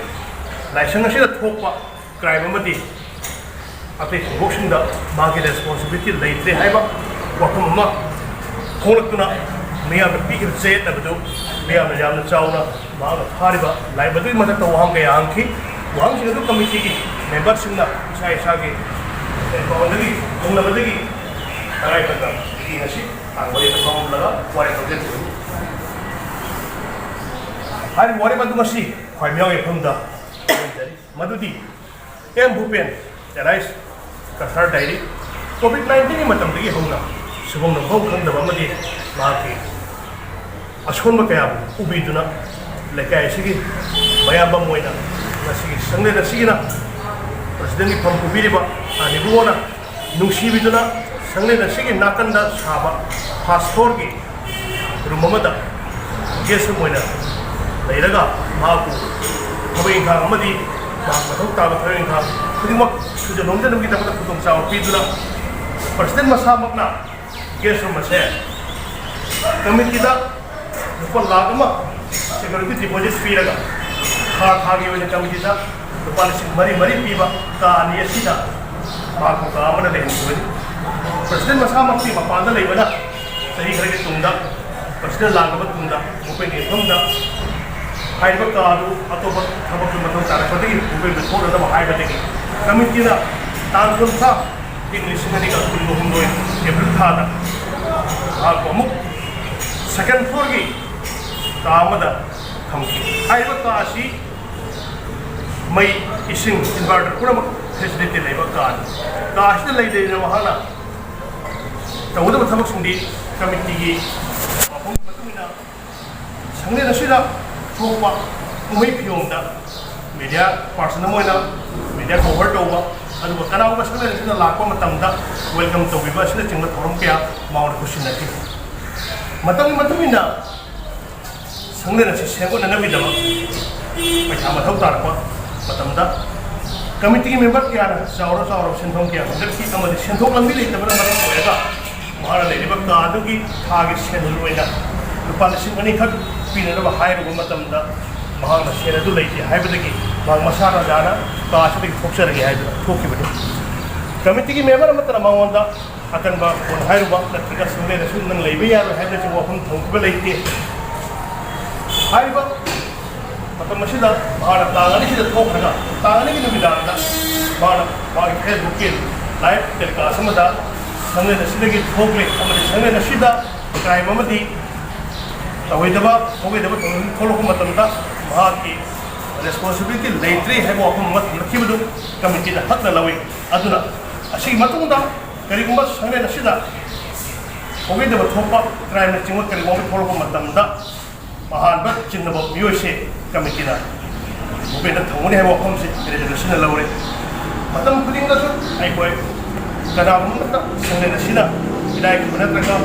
ꯂꯥꯏꯁꯪ ꯑꯁꯤꯗ ꯊꯣꯛꯄ crime ꯑꯃꯗꯤ ꯑꯇꯩ ꯊꯧꯗꯣꯛꯁꯤꯡꯗ ꯃꯥꯒꯤ responsibility ꯂꯩꯇ꯭ꯔꯦ ꯍꯥꯏꯕ ꯋꯥꯐꯝ ꯑꯃ ꯐꯣꯡꯂꯛꯇꯨꯅ ꯃꯤꯌꯥꯝꯅ ꯄꯤꯈꯤꯕ ꯆꯌꯦꯠꯅꯕꯗꯨ ꯃꯤꯌꯥꯝꯅ ꯌꯥꯝꯅ ꯆꯥꯎꯅ ꯃꯍꯥꯛꯅ ꯊꯥꯔꯤꯕ ꯂꯥꯏꯔꯤꯛ ꯑꯗꯨꯒꯤ ꯃꯊꯛꯇ ꯋꯥꯍꯪ ꯀꯌꯥ ꯍꯪꯈꯤ꯫ ꯋꯥꯍꯪꯁꯤꯡ ꯑꯗꯨ committeeꯒꯤ memberꯁꯤꯡꯅ ꯏꯁꯥ ꯏꯁꯥꯒꯤ ꯄꯥꯎꯗꯒꯤ ꯐꯪꯂꯕꯗꯒꯤ ꯇꯉꯥꯏ ꯐꯗꯅ ꯉꯁꯤ ꯇꯥꯡ ꯃꯔꯤꯗ ꯐꯝꯂꯒ ꯋꯥꯔꯦꯞ ꯂꯧꯖꯈꯤꯕꯅꯤ꯫ ꯍꯥꯏꯔꯤꯕ ꯋꯥꯔꯦꯞ ꯑꯗꯨ ꯉꯁꯤ ꯈ꯭ꯋꯥꯏ ꯃꯤꯌꯥꯝꯒꯤ ꯃꯐꯝꯗ ꯂꯧꯖꯔꯤ꯫ ꯃꯗꯨꯗꯤ M Bhupen, alias Kasar Dairi, COVID nineteen ꯒꯤ ꯃꯇꯝꯗꯒꯤ ꯍꯧꯅ ꯁꯨꯐꯝ ꯅꯣꯝꯐꯝ ꯈꯪꯗꯕ ꯑꯃꯗꯤ ꯃꯍꯥꯛꯀꯤ ꯑꯁꯣꯟꯕ ꯀꯌꯥꯕꯨ ꯎꯕꯤꯗꯨꯅ ꯂꯩꯀꯥꯏ ꯑꯁꯤꯒꯤ ꯃꯌꯥꯝꯕ ꯑꯃ ꯑꯣꯏꯅ ꯉꯁꯤꯒꯤ ꯁꯪꯂꯦꯟ ꯑꯁꯤꯒꯤꯅ president ꯀꯤ ꯐꯝ ꯄꯨꯕꯤꯔꯤꯕ ꯑꯥꯔ ꯅꯤꯕꯨꯡꯉꯣꯅ ꯅꯨꯡꯁꯤꯕꯤꯗꯨꯅ ꯁꯪꯂꯦꯟ ꯑꯁꯤꯒꯤ ꯅꯥꯀꯟꯗ ꯁꯥꯕ first floor ꯒꯤ room ꯑꯃꯗ guest room ꯑꯣꯏꯅ ꯂꯩꯔꯒ ꯃꯍꯥꯛꯄꯨ ꯊꯕꯛ ꯏꯪꯈꯥꯡ ꯑꯃꯗꯤ ꯃꯍꯥꯛ ꯃꯊꯧ ꯇꯥꯕ ꯊꯕꯛ ꯏꯪꯈꯥꯡ ꯈꯨꯗꯤꯡꯃꯛ ꯁꯨꯖ ꯅꯣꯝꯖꯅꯕꯒꯤꯗꯃꯛꯇ ꯈꯨꯗꯣꯡꯆꯥꯕ ꯄꯤꯗꯨꯅ president ꯃꯁꯥꯃꯛꯅ guest room ꯑꯁꯦ committee ꯗ ꯂꯨꯄꯥ ꯂꯥꯈ ꯑꯃ security deposit ꯄꯤꯔꯒ ꯊꯥ ꯊꯥꯒꯤ ꯑꯣꯏꯅ committee ꯗ ꯂꯨꯄꯥ ꯂꯤꯁꯤꯡ ꯃꯔꯤ ꯃꯔꯤ ꯄꯤꯕ ꯀꯥ ꯑꯅꯤ ꯑꯁꯤꯗ ꯃꯍꯥꯛꯄꯨ ꯀꯥ ꯑꯃꯅ ꯂꯩꯍꯟꯈꯤꯕꯅꯤ꯫ President ꯃꯁꯥꯃꯛꯇꯤ ꯃꯄꯥꯟꯗ ꯂꯩꯕꯅ ꯆꯍꯤ ꯈꯔꯒꯤ ꯇꯨꯡꯗ president ꯂꯥꯛꯂꯕ ꯇꯨꯡꯗ ꯃꯈꯣꯏꯒꯤ ꯃꯐꯝꯗ ꯍꯥꯏꯔꯤꯕ ꯀꯥ ꯑꯗꯨ ꯑꯇꯣꯞꯄ ꯊꯕꯛꯀꯤ ꯃꯊꯧ ꯇꯥꯔꯛꯄꯗꯒꯤ ꯃꯈꯣꯏꯕꯨ ꯊꯣꯛꯅꯅꯕ ꯍꯥꯏꯕꯗꯒꯤ committee ꯅ ꯇꯥꯡ ꯀꯨꯟꯊ꯭ꯔꯥ, ꯏꯪ ꯂꯤꯁꯤꯡ ꯑꯅꯤꯒ ꯀꯨꯟꯍꯨꯝꯗꯣꯏ April ꯊꯥꯗ ꯃꯍꯥꯛꯄꯨ ꯑꯃꯨꯛ second floor ꯒꯤ ꯀꯥ ꯑꯃꯗ ꯊꯝꯈꯤ꯫ ꯍꯥꯏꯔꯤꯕ ꯀꯥ ꯑꯁꯤ ꯃꯩ, ꯏꯁꯤꯡ, inverter ꯄꯨꯝꯅꯃꯛ facility ꯂꯩꯕ ꯀꯥꯅꯤ꯫ ꯀꯥ ꯑꯁꯤꯗ ꯂꯩ ꯂꯩꯅ ꯃꯍꯥꯛꯅ ꯇꯧꯒꯗꯕ ꯊꯕꯛꯁꯤꯡꯗꯤ committee ꯒꯤ ꯋꯥꯐꯝꯒꯤ ꯃꯇꯨꯡ ꯏꯟꯅ ꯁꯪꯂꯦꯟ ꯑꯁꯤꯗ ꯊꯣꯛꯄ ꯀꯨꯝꯍꯩ ꯐꯤꯌꯣꯡꯗ media person ꯑꯃ ꯑꯣꯏꯅ media cover ꯇꯧꯕ, ꯑꯗꯨꯒ ꯀꯅꯥꯒꯨꯝꯕ ꯁꯪꯂꯦꯟ ꯑꯁꯤꯗ ꯂꯥꯛꯄ ꯃꯇꯝꯗ welcome ꯇꯧꯕꯤꯕ ꯑꯁꯤꯅꯆꯤꯡꯕ ꯊꯧꯔꯝ ꯀꯌꯥ ꯃꯥꯉꯣꯟꯗ ꯈꯨꯠꯁꯤꯟꯅꯈꯤ꯫ ꯃꯇꯝꯒꯤ ꯃꯇꯨꯡ ꯏꯟꯅ ꯁꯪꯂꯦꯟ ꯑꯁꯤ ꯁꯦꯝꯒꯠꯅꯅꯕꯒꯤꯗꯃꯛ ꯄꯩꯁꯥ ꯃꯊꯧ ꯇꯥꯔꯛꯄ ꯃꯇꯝꯗ committee ꯒꯤ member ꯀꯌꯥꯅ ꯆꯥꯎꯔ ꯆꯥꯎꯔꯕ ꯁꯦꯟꯐꯝ ꯀꯌꯥ ꯈꯣꯝꯒꯠꯈꯤ ꯑꯃꯗꯤ ꯁꯦꯟꯊꯣꯛ ꯂꯝꯕꯤ ꯂꯩꯇꯕꯅ ꯃꯔꯝ ꯑꯣꯏꯔꯒ ꯃꯍꯥꯛꯅ ꯂꯩꯔꯤꯕ ꯀꯥ ꯑꯗꯨꯒꯤ ꯊꯥꯒꯤ ꯁꯦꯟ ꯑꯣꯏꯅ ꯂꯨꯄꯥ ꯂꯤꯁꯤꯡ ꯑꯅꯤꯈꯛ ꯄꯤꯅꯅꯕ ꯍꯥꯏꯔꯨꯕ ꯃꯇꯝꯗ ꯃꯍꯥꯛꯅ ꯁꯦꯟ ꯑꯗꯨ ꯂꯩꯇꯦ ꯍꯥꯏꯕꯗꯒꯤ ꯃꯍꯥꯛ ꯃꯁꯥꯅ ꯌꯥꯅ ꯀꯥ ꯑꯁꯤꯗꯒꯤ ꯊꯣꯛꯆꯔꯒꯦ ꯍꯥꯏꯗꯨꯅ ꯊꯣꯛꯈꯤꯕꯅꯤ꯫ Committee ꯒꯤ member ꯑꯃꯠꯇꯅ ꯃꯉꯣꯟꯗ ꯑꯀꯟꯕ ꯐꯣꯟ ꯍꯥꯏꯔꯨꯕ ꯅꯠꯇ꯭ꯔꯒ ꯁꯪꯂꯦꯟ ꯑꯁꯤ ꯅꯪ ꯂꯩꯕ ꯌꯥꯔꯣꯏ ꯍꯥꯏꯕꯅꯆꯤꯡꯕ ꯋꯥꯐꯝ ꯊꯝꯈꯤꯕ ꯂꯩꯇꯦ꯫ ꯍꯥꯏꯔꯤꯕ ꯃꯇꯝ ꯑꯁꯤꯗ ꯃꯍꯥꯛꯅ ꯇꯥꯡ ꯑꯅꯤꯁꯤꯗ ꯊꯣꯛꯈ꯭ꯔꯒ ꯇꯥꯡ ꯑꯅꯤꯒꯤ ꯅꯨꯃꯤꯗꯥꯡꯗ ꯃꯍꯥꯛꯅ ꯃꯥꯒꯤ Facebook ꯀꯤ live telecast ꯑꯃꯗ ꯁꯪꯂꯦꯟ ꯑꯁꯤꯗꯒꯤ ꯊꯣꯛꯂꯦ ꯑꯃꯗꯤ ꯁꯪꯂꯦꯟ ꯑꯁꯤꯗ ꯀ꯭ꯔꯥꯏꯝ ꯑꯃꯗꯤ ꯇꯧꯔꯣꯏꯗꯕ ꯊꯣꯛꯂꯣꯏꯗꯕ ꯊꯧꯗꯣꯛ ꯊꯣꯛꯂꯛꯄ ꯃꯇꯝꯗ ꯃꯍꯥꯛꯀꯤ ꯔꯦꯁꯄꯣꯟꯁꯤꯕꯤꯂꯤꯇꯤ ꯂꯩꯇ꯭ꯔꯦ ꯍꯥꯏꯕ ꯋꯥꯐꯝ ꯑꯃ ꯊꯝꯂꯛꯈꯤꯕꯗꯨ ꯀꯃꯤꯇꯤꯅ ꯍꯛꯅ ꯂꯧꯏ꯫ ꯑꯗꯨꯅ ꯑꯁꯤꯒꯤ ꯃꯇꯨꯡꯗ ꯀꯔꯤꯒꯨꯝꯕ ꯁꯪꯂꯦꯟ ꯑꯁꯤꯗ ꯊꯣꯛꯂꯣꯏꯗꯕ ꯊꯣꯛꯄ, ꯀ꯭ꯔꯥꯏꯝꯅꯆꯤꯡꯕ ꯀꯔꯤꯒꯨꯝꯕ ꯑꯃ ꯊꯣꯛꯂꯛꯄ ꯃꯇꯝꯗ ꯑꯍꯥꯟꯕ ꯆꯤꯡꯅꯕ ꯃꯤꯑꯣꯏꯁꯦ ꯀꯃꯤꯇꯤꯅ ꯒꯣꯚꯔꯟꯃꯦꯟꯠꯇ ꯊꯝꯒꯅꯤ ꯍꯥꯏꯕ ꯋꯥꯐꯝꯁꯦ ꯔꯤꯖꯣꯂꯨꯁꯟꯅ ꯂꯧꯔꯦ꯫ ꯃꯇꯝ ꯈꯨꯗꯤꯡꯗꯁꯨ ꯑꯩꯈꯣꯏ ꯀꯅꯥꯒꯨꯝꯕ ꯑꯃꯠꯇ ꯁꯪꯂꯦꯟ ꯑꯁꯤꯅ ꯏꯔꯥꯏ ꯊꯤꯕ ꯅꯠꯇ꯭ꯔꯒ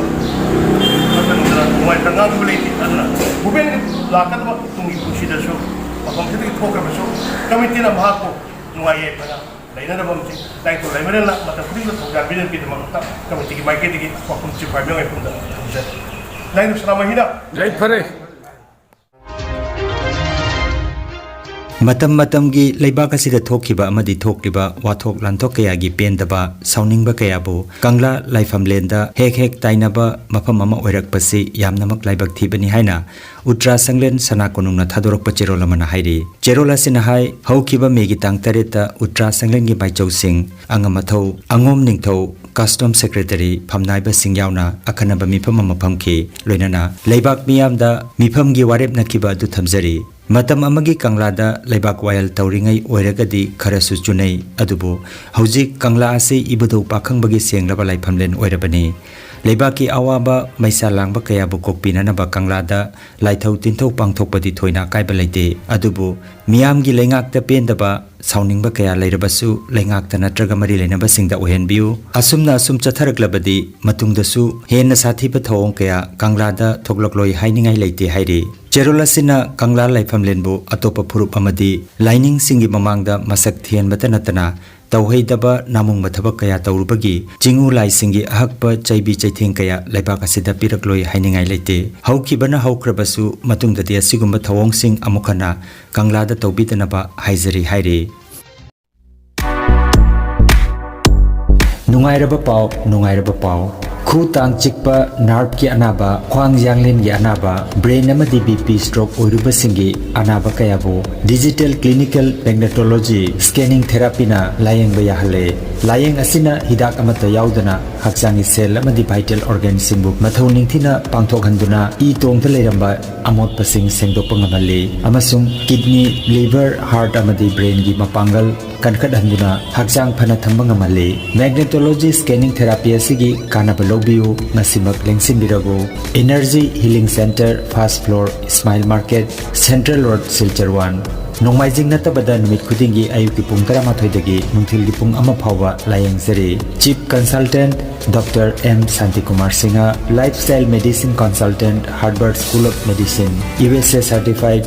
ꯃꯇꯝꯗ ꯅꯨꯡꯉꯥꯏꯇ ꯉꯥꯡꯕ ꯂꯩꯇꯦ꯫ ꯑꯗꯨꯅ ꯒꯣꯚꯔꯟꯃꯦꯟꯠ ꯂꯥꯛꯀꯗꯕ ꯇꯨꯡꯒꯤ ꯄꯨꯟꯁꯤꯗꯁꯨ ꯃꯐꯝꯁꯤꯗꯒꯤ ꯊꯣꯛꯈ꯭ꯔꯕꯁꯨ ꯀꯃꯤꯇꯤꯅ ꯃꯍꯥꯛꯄꯨ ꯅꯨꯡꯉꯥꯏ ꯌꯥꯏꯐꯅ ꯂꯩꯅꯅꯕ ꯑꯃꯁꯨꯡ ꯂꯥꯏꯊꯣꯛ ꯂꯩꯃꯔꯦꯜꯅ ꯃꯇꯝ ꯈꯨꯗꯤꯡꯗ ꯊꯧꯖꯥꯟꯕꯤꯅꯕꯒꯤꯗꯃꯛꯇ ꯀꯃꯤꯇꯤꯒꯤ ꯃꯥꯏꯀꯩꯗꯒꯤ ꯋꯥꯐꯝ ꯆꯤꯡꯐꯥꯏ ꯃꯤꯑꯣꯏ ꯄꯨꯝꯅ ꯊꯝꯖꯔꯤ꯫ ꯂꯥꯏꯅꯨ ꯁꯅꯥꯃꯍꯤꯅ ꯌꯥꯏ ꯐꯔꯦ꯫ ꯃꯇꯝ ꯃꯇꯝꯒꯤ ꯂꯩꯕꯥꯛ ꯑꯁꯤꯗ ꯊꯣꯛꯈꯤꯕ ꯑꯃꯗꯤ ꯊꯣꯛꯂꯤꯕ ꯋꯥꯊꯣꯛ ꯂꯥꯟꯊꯣꯛ ꯀꯌꯥꯒꯤ ꯄꯦꯟꯗꯕ, ꯁꯥꯎꯅꯤꯡꯕ ꯀꯌꯥꯕꯨ ꯀꯪꯂꯥ ꯂꯥꯏꯐꯝꯂꯦꯟꯗ ꯍꯦꯛ ꯍꯦꯛ ꯇꯥꯏꯅꯕ ꯃꯐꯝ ꯑꯃ ꯑꯣꯏꯔꯛꯄꯁꯤ ꯌꯥꯝꯅꯃꯛ ꯂꯥꯏꯕꯛ ꯊꯤꯕꯅꯤ ꯍꯥꯏꯅ ꯎꯇ꯭ꯔꯥ ꯁꯪꯂꯦꯟ ꯁꯅꯥ ꯀꯣꯅꯨꯡꯅ ꯊꯥꯗꯣꯔꯛꯄ ꯆꯦꯔꯣꯜ ꯑꯃꯅ ꯍꯥꯏꯔꯤ꯫ ꯆꯦꯔꯣꯜ ꯑꯁꯤꯅ ꯍꯥꯏ, ꯍꯧꯈꯤꯕ ꯃꯦꯒꯤ ꯇꯥꯡ ꯇꯔꯦꯠꯇ ꯎꯇ꯭ꯔꯥ ꯁꯪꯂꯦꯟꯒꯤ ꯃꯥꯏꯆꯧꯁꯤꯡ, ꯑꯉꯝ ꯑꯊꯧ, ꯑꯉꯣꯝ ꯅꯤꯡꯊꯧ, ꯀꯁꯇꯝ ꯁꯦꯀ꯭ꯔꯦꯇꯔꯤ, ꯐꯝꯅꯥꯏꯕꯁꯤꯡ ꯌꯥꯎꯅ ꯑꯈꯟꯅꯕ ꯃꯤꯐꯝ ꯑꯃ ꯐꯝꯈꯤ꯫ ꯂꯣꯏꯅꯅ ꯂꯩꯕꯥꯛ ꯃꯤꯌꯥꯝꯗ ꯃꯤꯐꯝꯒꯤ ꯋꯥꯔꯦꯞ ꯅꯈꯤꯕ ꯑꯗꯨ ꯊꯝꯖꯔꯤ꯫ ꯃꯇꯝ ꯑꯃꯒꯤ ꯀꯪꯂꯥꯗ ꯂꯩꯕꯥꯛ ꯋꯥꯌꯦꯜ ꯇꯧꯔꯤꯉꯩ ꯑꯣꯏꯔꯒꯗꯤ ꯈꯔꯁꯨ ꯆꯨꯅꯩ, ꯑꯗꯨꯕꯨ ꯍꯧꯖꯤꯛ ꯀꯪꯂꯥ ꯑꯁꯤ ꯏꯕꯨꯙꯧ ꯄꯥꯈꯪꯕꯒꯤ ꯁꯦꯡꯂꯕ ꯂꯥꯏꯐꯝꯂꯦꯟ ꯑꯣꯏꯔꯕꯅꯤ꯫ ꯂꯩꯕꯥꯛꯀꯤ ꯑꯋꯥꯕ ꯃꯩꯁꯥ ꯂꯥꯡꯕ ꯀꯌꯥꯕꯨ ꯀꯣꯛꯄꯤꯅꯅꯕ ꯀꯪꯂꯥꯗ ꯂꯥꯏꯊꯧ ꯇꯤꯟꯊꯧ ꯄꯥꯡꯊꯣꯛꯄꯗꯤ ꯊꯣꯏꯅ ꯑꯀꯥꯏꯕ ꯂꯩꯇꯦ, ꯑꯗꯨꯕꯨ ꯃꯤꯌꯥꯝꯒꯤ ꯂꯩꯉꯥꯛꯇ ꯄꯦꯟꯗꯕ, ꯁꯥꯎꯅꯤꯡꯕ ꯀꯌꯥ ꯂꯩꯔꯕꯁꯨ ꯂꯩꯉꯥꯛꯇ ꯅꯠꯇ꯭ꯔꯒ ꯃꯔꯤ ꯂꯩꯅꯕꯁꯤꯡꯗ ꯑꯣꯏꯍꯟꯕꯤꯌꯨ꯫ ꯑꯁꯨꯝꯅ ꯑꯁꯨꯝ ꯆꯠꯊꯔꯛꯂꯕꯗꯤ ꯃꯇꯨꯡꯗꯁꯨ ꯍꯦꯟꯅ ꯁꯥꯊꯤꯕ ꯊꯧꯑꯣꯡ ꯀꯌꯥ ꯀꯪꯂꯥꯗ ꯊꯣꯛꯂꯛꯂꯣꯏ ꯍꯥꯏꯅꯤꯡꯉꯥꯏ ꯂꯩꯇꯦ ꯍꯥꯏꯔꯤ꯫ ꯆꯦꯔꯣꯜ ꯑꯁꯤꯅ ꯀꯪꯂꯥ ꯂꯥꯏꯐꯝꯂꯦꯟꯕꯨ ꯑꯇꯣꯞꯄ ꯐꯨꯔꯨꯞ ꯑꯃꯗꯤ ꯂꯥꯏꯅꯤꯡꯁꯤꯡꯒꯤ ꯃꯃꯥꯡꯗ ꯃꯁꯛ ꯊꯤꯍꯟꯕꯇ ꯅꯠꯇꯅ ꯇꯧꯍꯩꯗꯕ ꯅꯥꯃꯨꯡꯕ ꯊꯕꯛ ꯀꯌꯥ ꯇꯧꯔꯨꯕꯒꯤ ꯆꯤꯡꯎ ꯂꯥꯏꯁꯤꯡꯒꯤ ꯑꯍꯛꯄ ꯆꯩꯕꯤ ꯆꯩꯊꯦꯡ ꯀꯌꯥ ꯂꯩꯕꯥꯛ ꯑꯁꯤꯗ ꯄꯤꯔꯛꯂꯣꯏ ꯍꯥꯏꯅꯤꯡꯉꯥꯏ ꯂꯩꯇꯦ꯫ ꯍꯧꯈꯤꯕꯅ ꯍꯧꯈ꯭ꯔꯕꯁꯨ ꯃꯇꯨꯡꯗꯗꯤ ꯑꯁꯤꯒꯨꯝꯕ ꯊꯧꯑꯣꯡꯁꯤꯡ ꯑꯃꯨꯛ ꯍꯟꯅ ꯀꯪꯂꯥꯗ ꯇꯧꯕꯤꯗꯅꯕ ꯍꯥꯏꯖꯔꯤ ꯍꯥꯏꯔꯤ꯫ ꯅꯨꯡꯉꯥꯏꯔꯕ ꯄꯥꯎ, ꯅꯨꯡꯉꯥꯏꯔꯕ ꯄꯥꯎ꯫ ꯈꯨ ꯇꯥꯡ ꯆꯤꯛꯄ, ꯅꯥꯔꯚꯀꯤ ꯑꯅꯥꯕ, ꯈ꯭ꯋꯥꯡ ꯌꯥꯡꯂꯦꯟꯒꯤ ꯑꯅꯥꯕ, ꯕ꯭ꯔꯦꯟ ꯑꯃꯗꯤ ꯕꯤ ꯄꯤ ꯁ꯭ꯇ꯭ꯔꯣꯛ ꯑꯣꯏꯔꯨꯕꯁꯤꯡꯒꯤ ꯑꯅꯥꯕ ꯀꯌꯥꯕꯨ digital clinical magnetology scanning therapyꯅ ꯂꯥꯌꯦꯡꯕ ꯌꯥꯍꯜꯂꯦ꯫ ꯂꯥꯌꯦꯡ ꯑꯁꯤꯅ ꯍꯤꯗꯥꯛ ꯑꯃꯠꯇ ꯌꯥꯎꯗꯅ ꯍꯛꯆꯥꯡꯒꯤ cell ꯑꯃꯗꯤ vital organꯁꯤꯡꯕꯨ ꯃꯊꯧ ꯅꯤꯡꯊꯤꯅ ꯄꯥꯡꯊꯣꯛꯍꯟꯗꯨꯅ ꯏ ꯇꯣꯡꯗ ꯂꯩꯔꯝꯕ ꯑꯃꯣꯠꯄꯁꯤꯡ ꯁꯦꯡꯗꯣꯛꯄ ꯉꯝꯍꯜꯂꯤ ꯑꯃꯁꯨꯡ kidney, liver, heart ꯑꯃꯗꯤ brainꯒꯤ ꯃꯄꯥꯡꯒꯜ ꯀꯟꯈꯠꯍꯟꯗꯨꯅ ꯍꯛꯆꯥꯡ ꯐꯅ ꯊꯝꯕ ꯉꯝꯍꯜꯂꯤ꯫ Magnetology scanning therapy ꯑꯁꯤꯒꯤ ꯀꯥꯟꯅꯕ ꯂꯧꯕꯤꯌꯨ, ꯉꯁꯤꯃꯛ ꯂꯦꯡꯁꯤꯟꯕꯤꯔꯕꯨ꯫ Energy Healing Center, first floor, Smile Market, Central Road, Silchar one꯫ ꯅꯣꯡꯃꯥꯏꯖꯤꯡ ꯅꯠꯇꯕꯗ ꯅꯨꯃꯤꯠ ꯈꯨꯗꯤꯡꯒꯤ ꯑꯌꯨꯛꯀꯤ ꯄꯨꯡ ꯇꯔꯥꯃꯥꯊꯣꯏꯗꯒꯤ ꯅꯨꯡꯊꯤꯜꯒꯤ ꯄꯨꯡ ꯑꯃ ꯐꯥꯎꯕ ꯂꯥꯌꯦꯡꯖꯔꯤ꯫ Chief Consultant Doctor M Shantikumar Singha, Lifestyle Medicine Consultant, Harvard School of Medicine, U S A certified꯫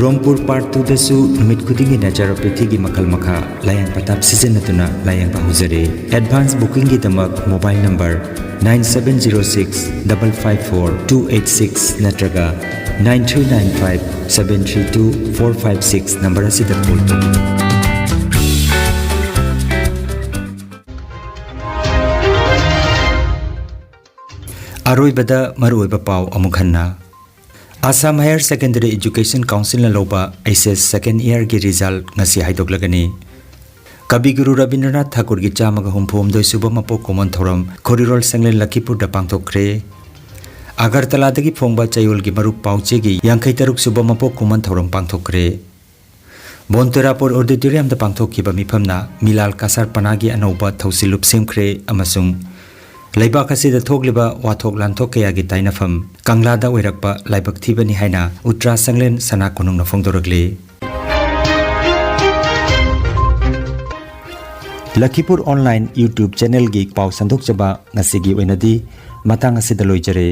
ꯔꯣꯡꯄꯨꯔ Part twoꯗꯁꯨ ꯅꯨꯃꯤꯠ ꯈꯨꯗꯤꯡꯒꯤ naturopathyꯒꯤ ꯃꯈꯜ ꯃꯈꯥ ꯂꯥꯌꯦꯡ ꯄꯊꯥꯞ ꯁꯤꯖꯤꯟꯅꯗꯨꯅ ꯂꯥꯌꯦꯡꯕ ꯍꯧꯖꯔꯤ꯫ Advance bookingꯒꯤꯗꯃꯛ mobile number nine seven zero six double five four two eight six ꯅꯠꯇ꯭ꯔꯒ nine three nine five seven three two four five six number ꯑꯁꯤꯗ call ꯇꯧꯕꯤꯌꯨ꯫ ꯑꯔꯣꯏꯕꯗ ꯃꯔꯨꯑꯣꯏꯕ ꯄꯥꯎ ꯑꯃꯨꯛ ꯍꯟꯅ꯫ Assam Higher Secondary Education Councilꯅ ꯂꯧꯕ H S S second yearꯒꯤ result ꯉꯁꯤ ꯍꯥꯏꯗꯣꯛꯂꯒꯅꯤ꯫ ꯀꯕꯤꯒꯨꯔꯨ ꯔꯕꯤꯟꯗ꯭ꯔꯅꯥꯊ ꯊꯥꯀꯨꯔꯒꯤ ꯆꯥꯝꯃꯒ ꯍꯨꯝꯐꯨ ꯍꯨꯝꯗꯣꯏ ꯁꯨꯕ ꯃꯄꯣꯛ ꯀꯨꯝꯑꯣꯟ ꯊꯧꯔꯝ ꯈꯣꯔꯤꯔꯣꯜ ꯁꯪꯂꯦꯟ ꯂꯈꯤꯄꯨꯔꯗ ꯄꯥꯡꯊꯣꯛꯈ꯭ꯔꯦ꯫ ꯑꯒꯔꯇꯂꯥꯗꯒꯤ ꯐꯣꯡꯕ ꯆꯌꯣꯜꯒꯤ ꯃꯔꯨꯞ ꯄꯥꯎꯆꯦꯒꯤ ꯌꯥꯡꯈꯩ ꯇꯔꯨꯛ ꯁꯨꯕ ꯃꯄꯣꯛ ꯀꯨꯝꯑꯣꯟ ꯊꯧꯔꯝ ꯄꯥꯡꯊꯣꯛꯈ꯭ꯔꯦ꯫ ꯕꯣꯟꯇꯦꯔꯥꯄꯨꯔ Auditoriumꯗ ꯄꯥꯡꯊꯣꯛꯈꯤꯕ ꯃꯤꯐꯝꯅ ꯃꯤꯂꯥꯜ ꯀꯁꯥꯔ ꯄꯅꯥꯒꯤ ꯑꯅꯧꯕ ꯊꯧꯁꯤꯜꯂꯨꯞ ꯁꯦꯝꯈ꯭ꯔꯦ ꯑꯃꯁꯨꯡ ꯂꯩꯕꯥꯛ ꯑꯁꯤꯗ ꯊꯣꯛꯂꯤꯕ ꯋꯥꯊꯣꯛ ꯂꯥꯟꯊꯣꯛ ꯀꯌꯥꯒꯤ ꯇꯥꯏꯅꯐꯝ ꯀꯪꯂꯥꯗ ꯑꯣꯏꯔꯛꯄ ꯂꯥꯏꯕꯛ ꯊꯤꯕꯅꯤ ꯍꯥꯏꯅ ꯎꯇ꯭ꯔꯥ ꯁꯪꯂꯦꯟ ꯁꯅꯥ ꯀꯣꯅꯨꯡꯅ ꯐꯣꯡꯗꯣꯔꯛꯂꯤ꯫ ꯂꯈꯤꯄꯨꯔ Online YouTube channelꯒꯤ ꯄꯥꯎ ꯁꯟꯗꯣꯛꯆꯕ ꯉꯁꯤꯒꯤ ꯑꯣꯏꯅꯗꯤ ꯃꯇꯥꯡ ꯑꯁꯤꯗ ꯂꯣꯏꯖꯔꯦ꯫